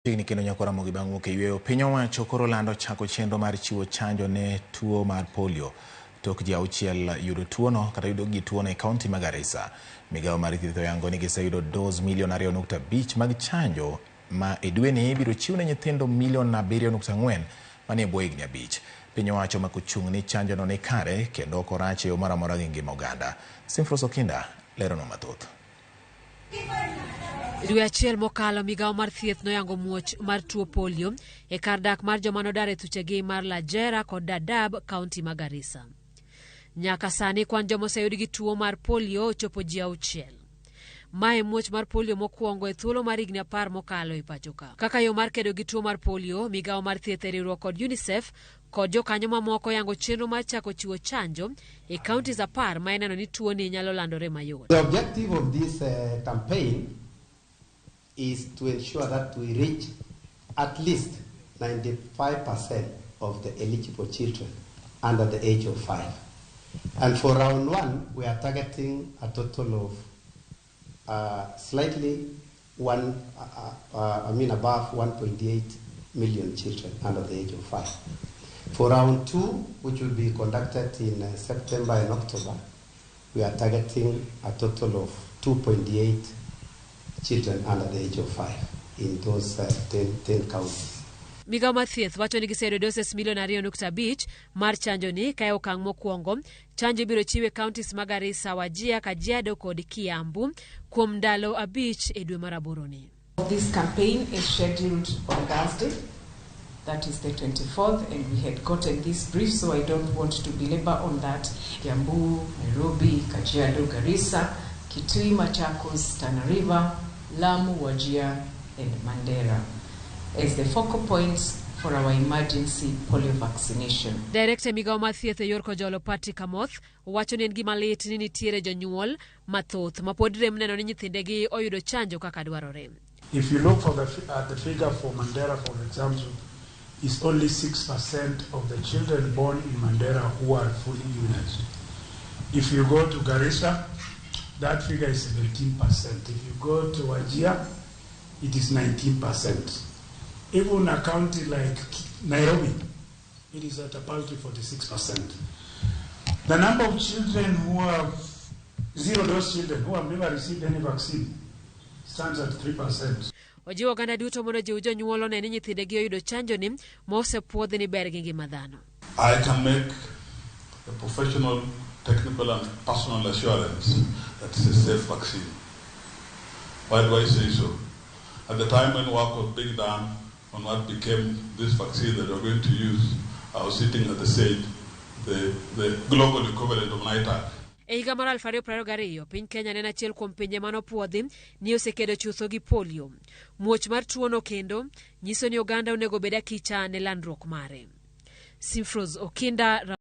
Chiegni kendo nyako Ramogi bang' wuok e yueyo. Piny owacho koro lando chako chenro mar chiwo chanjo ne tuo mar polio tok ji auchiel yudo tuono kata yudo gi tuono e kaunti ma Garissa. Migawo mar thieth oyango ni giseyudo dos milion 2.5 mag chanjo ma e dweni ibiro chiw ne nyithindo milion 7.4 manie bwo higni 5. Piny owacho omako chung' ni chanjono ni kare kendo ok orach e yo moro amora gi ngima oganda. Simfros Okinda leronwa mathoth. Dwe achiel mokalo, migawo mar thieth noyango muoch mar tuo polio e kar dak mar joma nodar e thuchegi mar Lajera kod Dadaab, kaunti ma Garissa. Nyaka sani kwan joma oseyud gi tuo mar polio ochopo ji 6. Mae muoch mar polio mokwongo e thuolo mar higni 10 mokalo e pacho ka. Kaka yo mar kedo gi tuo mar polio, migawo mar thieth e riwruok kod UNICEF kod jokanyo mamoko yango chenro mar chako chiwo chanjo e counties 10 ma ineno ni tuoni nyalo landore mayot. The objective of this campaign is to ensure that we reach at least 95% of the eligible children under the age of 5. And for round 1, we are targeting a total of slightly one, I mean above 1.8 million children under the age of 5. For round 2, which will be conducted in September and October, we are targeting a total of 2.8 children under the age of 5 in those 10 counties. Migawo mar thieth wacho ni giseyudo doses milion 2.5 mar chanjo ni ka e okang' mokwongo. Chanjo ibiro chiw e counties mag Garissa, Wajir, Kajiado kod Kiambu kuom ndalo 5 e dwe mar aboro ni. This campaign is scheduled on Thursday, that is the 24th, and we had gotten this brief, so I don't want to belabor on that. Kiambu, Nairobi, Kajiado, Garissa, Kitui, Machakos, Tana River, Lamu, Wajir, and Mandera as the focal points for our emergency polio vaccination. Director migawo mar thieth e yor Kojolo Patrick Amoth wacho ni en gima lit ni nitiere jonyuol mathoth ma pod rem neno ni nyithindegi oyudo chanjo kaka dwarore. If you look at the figure for Mandera, for example, it's only 6% of the children born in Mandera who are fully immunized. If you go to Garissa, that figure is 17%. If you go to Wajir, it is 19%. Even a county like Nairobi, it is at a paltry 46%. The number of children who have zero-dose children who have never received any vaccine stands at 3%. Ojiwo oganda duto mondo ojiw jonyuol one ni nyithindegi oyudo chanjo ni ma osepuodhi ni ber gi ngima dhano. I can make a professional, technical and personal assurance that it's a safe vaccine. Why do I say so? At the time when work was being done on what became this vaccine that we're going to use, I was sitting at the SAGE, the global equivalent of NITAG. E higa mar 2022, piny Kenya ne en achiel kuom pinje manopuodhi ni osekedo chutho gi polio. Muoch mar tuono kendo nyiso ni oganda onego obed akicha ne landruok mare. Simfros Okinda.